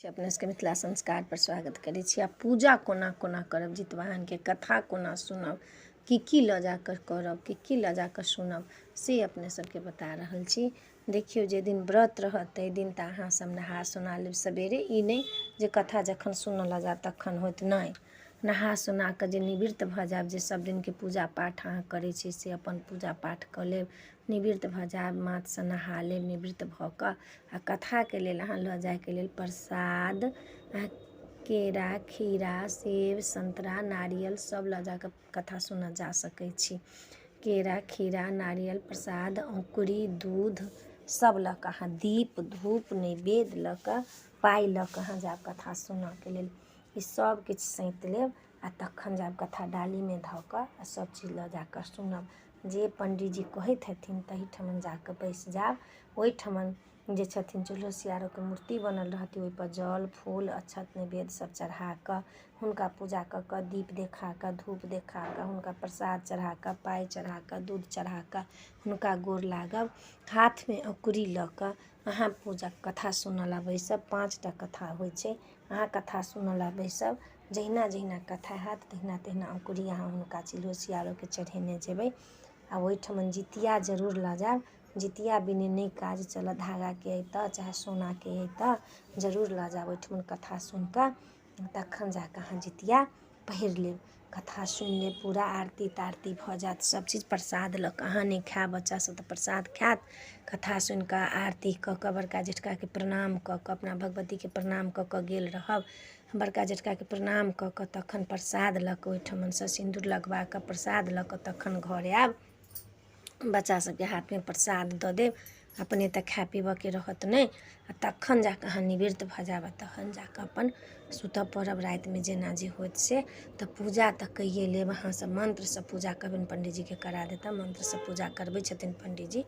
अपने सबके मिथिला संस्कारपर स्वागत करै छी। आ पूजा कोना कोना करब, जितवाहनके कथा कोना सुनब, की की लऽ जाकऽ करब, की की लऽ जाकऽ सुनब, से अपने सबके बता रहल छी। देखियौ, जाहि दिन व्रत रहत ताहि दिन तऽ अहाँ सब नहा सोना लेब सबेरे। ई नहि जे कथा जखन सुनऽ लऽ जायब तखन होयत, नहि। नहा सोना कऽ जे निवृत्त भऽ जायब, जे सब दिनके पूजा पाठ अहाँ करै छी से अपन पूजा पाठ कऽ लेब, निवृत्त भऽ जायब, माथसँ नहा लेब। निवृत्त भऽ कऽ आ कथाके लेल अहाँ लऽ जायके लेल प्रसाद, अहाँ केरा, खीरा, सेब, सन्तरा, नारियल सब लऽ जाकऽ कथा सुनऽ जा सकै छी। केरा, खीरा, नारियल, प्रसाद, औङ्कुरी, दूध सब लऽ कऽ अहाँ दीप धूप नैवेद्य लऽ कऽ, पाइ लऽ कऽ अहाँ जायब कथा सुनऽके लेल। ई सब किछु सैँत लेब आ तखन जायब कथा डालीमे धऽ कऽ आ सब चीज लऽ जाकऽ सुनब। जे पण्डीजी कहैत हेथिन तहीठमन जाकऽ बैसि जायब। ओहिठमन जे छथिन चूल्हो सियारोके मूर्ति बनल रहतै, ओहिपर जल, फूल, अक्षत, नैवेद्य सब चढ़ाकऽ हुनका पूजा कऽ कऽ, दीप देखा कऽ, धूप देखा कऽ, हुनका प्रसाद चढ़ा कऽ, पाइ चढ़ा कऽ, दूध चढ़ा कऽ हुनका गोर लागब। हाथमे अँकुरी लऽ कऽ अहाँ पूजा कथा सुनऽ लए बैसब। 5टा कथा होइ छै। अहाँ कथा सुनऽ लए बैसब, जहिना जहिना कथा हैत तहिना तहिना अँकुरी अहाँ हुनका चूल्हो सियारोके चढ़ेने जेबै। आ ओहिठमन जितिया जरूर लऽ जायब। जितिया बिने नहि काज चलत। धागाके अइ तऽ चाहे सोनाके अइ तऽ जरूर लऽ जायब। ओहिठमन कथा सुनि कऽ तखन जा कऽ अहाँ जितिया पहिर लेब। कथा सुनि लेब पूरा, आरती तारती भऽ जायत, सभचीज प्रसाद लऽ कऽ अहाँ नहि खायब, बच्चासभ तऽ प्रसाद खायत। कथा सुनि कऽ, आरती कऽ कऽ, बड़का जेठकाके प्रणाम कऽ कऽ, अपना भगवतीके प्रणाम कऽ कऽ गेल रहब। बड़का जेठकाके प्रणाम कऽ कऽ तखन प्रसाद लऽ कऽ ओहिठमनसँ सिन्दूर लगबा कऽ प्रसाद लऽ कऽ तखन घर आयब। बच्चा सबके हाथमे प्रसाद दऽ देब, अपने तऽ खाय पीबऽके रहत नहि। आओर तखन जाकऽ अहाँ निवृत्त भऽ जायब आओर तखन जाकऽ अपन सुतऽ पड़ब रातिमे, जेना जे होत से। तऽ पूजा तऽ कैये लेब अहाँ सब। मन्त्रसँ पूजा कहबनि पण्डीजीके करा देता। मन्त्रसँ पूजा करबै छथिन पण्डीजी।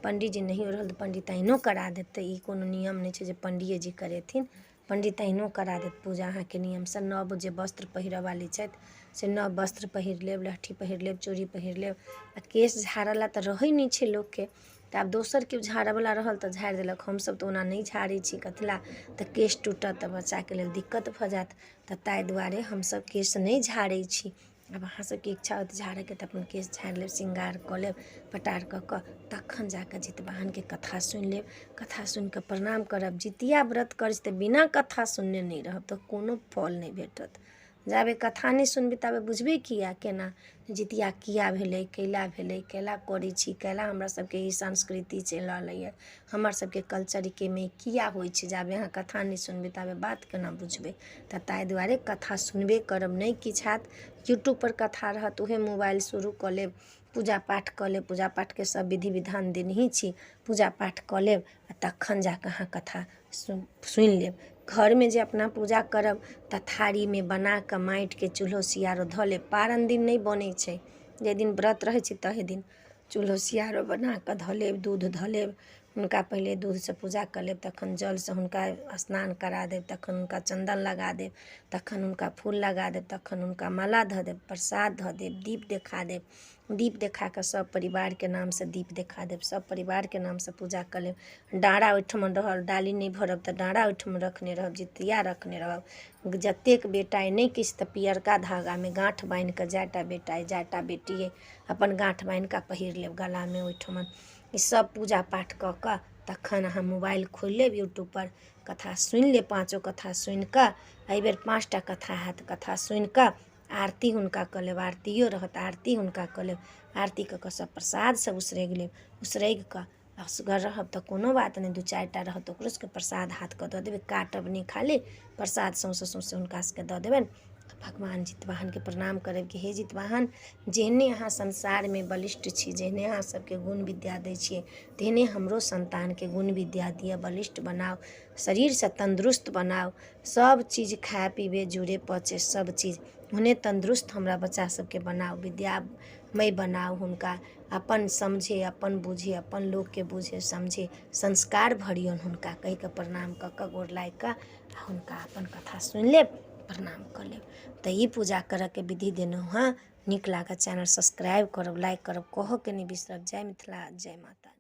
पण्डीजी नहियो रहल तऽ पण्डिताइनो करा देतै। ई कोनो नियम नहि छै जे पण्डिये जी करेथिन, पण्डिताइनो करा देत पूजा अहाँके नियमसँ। नव जे वस्त्र पहिरऽवाली छथि से नव वस्त्र पहिर लेब, लहठी पहिर लेब, चूड़ी पहिर लेब। आओर केश झाड़ऽ लए तऽ रहै नहि छै लोकके, तऽ आब दोसर केओ झाड़ऽवला रहल तऽ झाड़ि देलक। हमसब तऽ ओना नहि झाड़ै छी। कथी लए? तऽ केश टूटत तऽ बच्चाके लेल दिक्कत भऽ जायत, तऽ ताहि दुआरे हमसब केश नहि झाड़ै छी। आब अहाँ सबके इच्छा होत झाड़ैके तऽ अपन केश झाड़ि लेब, शृंगार कऽ लेब, पटार कऽ कऽ तखन जाकऽ जितवाहनके कथा सुनि लेब। कथा सुनिकऽ प्रणाम करब। जितिया व्रत करै छी तऽ बिना कथा सुनने नहि रहब तऽ कोनो फल नहि भेटत। जाबे कथा नहि सुनबै ताबे बुझबै किया केना जितिया किया भेलै, कैला भेलै, कैला करै छी, कैला हमरा सबके ई संस्कृति चलि रहलैए, हमर सबके कल्चरके मे किया होइ छै। जाबे अहाँ कथा नहि सुनबै ताबे बात केना बुझबै? तऽ ताहि दुआरे कथा सुनबे करब। नहि किछु हैत, यूट्यूबपर कथा रहत, उहे मोबाइल शुरू कऽ लेब, पूजा पाठ कऽ लेब। पूजा पाठके सब विधि विधान देनहि छी। पूजा पाठ कऽ लेब आओर तखन जाकऽ अहाँ कथा सुनि लेब। घरमे जे अपना पूजा करब तऽ थारीमे बनाकऽ माटिके चूल्हो सियारो धऽ लेब। पारन दिन नहि बनै छै, जाहि दिन व्रत रहै छै ताहि दिन चूल्हो सियारो बनाकऽ धऽ लेब, दूध धऽ लेब। हुनका पहिले दूधसँ पूजा कऽ लेब, तखन जलसँ हुनका स्नान करा देब, तखन हुनका चन्दन लगा देब, तखन हुनका फूल लगा देब, तखन हुनका माला धऽ देब, प्रसाद धऽ देब, दीप देखा देब। दीप देखा कऽ सभ परिवारके नामसँ दीप देखा देब, सभ परिवारके नामसँ पूजा कऽ लेब। डाँरा ओहिठमन रहल, डाली नहि भरब तऽ डाँरा ओहिठमन रखने रहब, जितिया रखने रहब। जतेक बेटा अइ, नहि किछु तऽ पियरका धागामे गाँठ बान्हि कऽ जए टा बेटा अइ, जए टा बेटी अइ, अपन गाँठ बान्हि कऽ पहिर लेब गलामे ओहिठमन। ई सब पूजा पाठ कऽ कऽ तखन अहाँ मोबाइल खोलि लेब, यूट्यूबपर कथा सुनि लेब। पाँचो कथा सुनि कऽ, एहिबेर 5टा कथा हैत, कथा सुनि कऽ आरती हुनका कऽ लेब। आरतियो रहत, आरती हुनका कऽ लेब। आरती कऽ कऽ सब प्रसाद सब उसरगि लेब। उसरगि कऽ असगर रहब तऽ कोनो बात नहि, दू चारिटा रहत तऽ ओकरो सबके प्रसाद हाथके दऽ देबै। काटब नहि, खाली प्रसाद सौँसे सौँसे हुनका सबके दऽ देबनि। भगवान जितवाहनके प्रणाम करब कि हे जितवाहन, जेहने अहाँ संसारमे बलिष्ठ छी, जेहने अहाँ सबके गुण विद्या दै छियै, तेहने हमरो सन्तानके गुण विद्या दिअ, बलिष्ठ बनाउ, शरीरसँ तन्दुरुस्त बनाउ, सब चीज खाय पीबै जुड़े पचे सब चीज ओहने तन्दुरुस्त हमरा बच्चा सबके बनाउ, विद्यामय बनाउ। हुनका अपन समझे, अपन बुझे, अपन लोकके बुझे समझे संस्कार भरियौन हुनका कहिकऽ प्रणाम कऽ कऽ गोर लागि कऽ आओर हुनका अपन कथा सुनि लेब, प्रणाम कऽ लेब। तऽ ई पूजा करऽके विधि देलहुँ हँ। नीक लागत चैनल सब्सक्राइब करब, लाइक करब, कहऽके नहि बिसरब। जय मिथिला, जय माता।